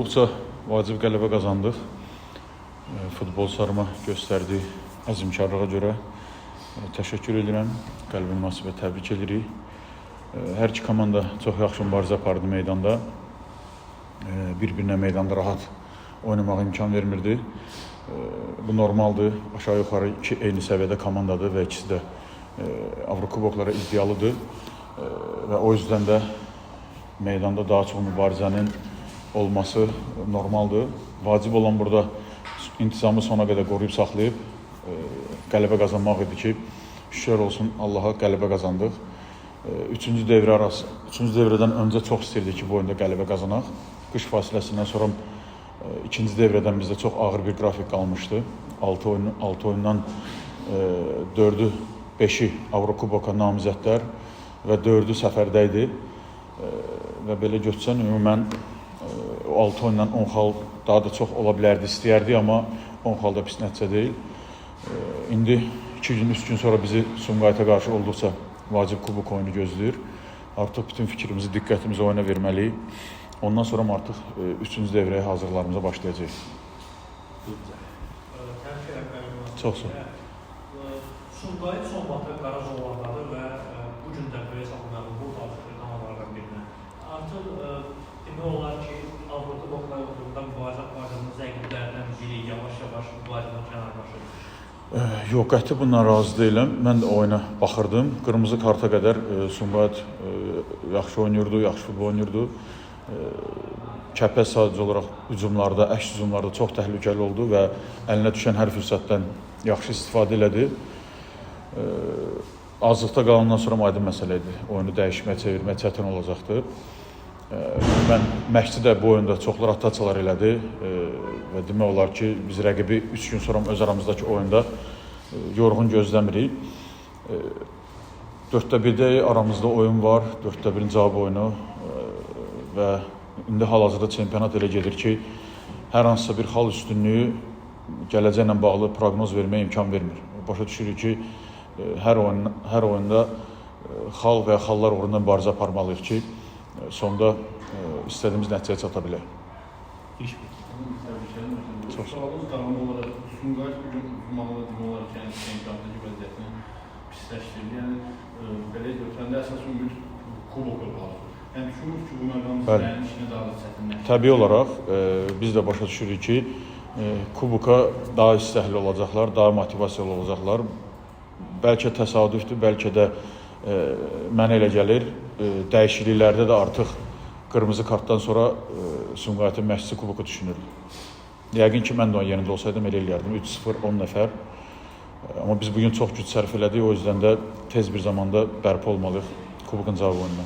Olduqca vacib qələbə qazandıq. Futbolçularıma göstərdiyi əzmkarlığa görə təşəkkür edirəm. Qələbə münasibətilə təbrik edirik. Hər iki komanda çox yaxşı mübarizə apardı meydanda. Bir-birinə meydanda rahat oynamağa imkan vermirdi. Bu normaldır. Aşağı-yuxarı iki eyni səviyyədə komandadır və ikisi də Avrokuboklara iddialıdır. Və o yüzden də meydanda daha çox mübarizənin olması normaldır. Vacib olan burada intizamı sona qədər qoruyub saxlayıb qələbə qazanmaq idi ki, şükür olsun Allaha qələbə qazandıq. Üçüncü devrə arası, üçüncü devrədən öncə çox istəyirdik ki, bu oyunda qələbə qazanaq. Qış fasiləsindən sonra ikinci devrədən bizdə çox ağır bir qrafik qalmışdı. 6 oyun, 6 oyundan 4-ü, 5-i Avrokuboka namizədlər və 4-ü səfərdə idi. Və belə götürsən ümumən o 6 oyundan 10 xal daha da çox ola bilərdi, istəyərdik, amma 10 xal da pis nəticə deyil. İndi 2 gün, 3 gün sonra bizi Sumqayıta qarşı olduqca vacib kubok oyunu gözləyir. Artıq bütün fikrimizi, diqqətimizi oyuna verməliyik. Ondan sonra artıq 3-cü devrəyə hazırlarımıza başlayacağıq. Təbrik edirəm qələbə. Çox sağ ol. Sumqayıt son vaxtlar qara zonalardadır və bu gün də böyük hesabla məğlub oldu Azərbaycan komandalardan birinə. Artıq demək olar ki, Avrokuboklar uğrunda mübarizə apardığımız rəqiblərdən biri yavaş-yavaş mübarizədən kənarlaşır. Yox, qəti bundan razı deyiləm. Mən də oyuna baxırdım. Qırmızı karta qədər Sumqayıt yaxşı oynayırdı, yaxşı futbol oynayırdı. Kəpəz sadəcə olaraq hücumlarda, əks hücumlarda çox təhlükəli oldu və əlinə düşən hər fürsətdən yaxşı istifadə elədi. Azlıqda qalandan sonra aydın məsələ idi. Oyunu dəyişmək, çevirmək çətin olacaqdı. Mən məşqçi də bu oyunda çoxlu rotasiyalar elədi və demək olar ki, biz rəqibi 3 gün sonra öz aramızdakı oyunda yorğun gözləmirik. 4-də 1-də aramızda oyun var, 4-də 1-in cavab oyunu və indi hal-hazırda çempionat elə gedir ki, hər hansısa bir xal üstünlüyü gələcəklə bağlı proqnoz verməyə imkan vermir. Başa düşürük ki, hər oyunda xal və ya xallar uğrunda mübarizə aparmalıyıq ki, sonda istədiyimiz nəticəyə çata bilək. Çox sualınız davamlı olaraq Sumqayıt bu gün uduzmaqla demək olar ki, yəni çempionatdakı vəziyyətini pisləşdirdi. Yəni belə götürəndə əsas ümid kuboka qalır. Yəni düşünürük ki, bu məqam sizlərin işini daha da çətinləşdirir. Təbii olaraq biz də başa düşürük ki, kuboka daha istəkli olacaqlar, daha motivasiyalı olacaqlar. Bəlkə təsadüfdür, bəlkə də mənə elə gəlir, dəyişikliklərdə də artıq qırmızı kartdan sonra Sumqayıtın məşqçisi kuboku düşünürdü. Yəqin ki, mən də onun yerində olsaydım elə eləyərdim. 3-0, 10 nəfər. Amma biz bugün çox güc sərf elədik, o yüzden də tez bir zamanda bərpa olmalıyıq kubokun cavab oyununa.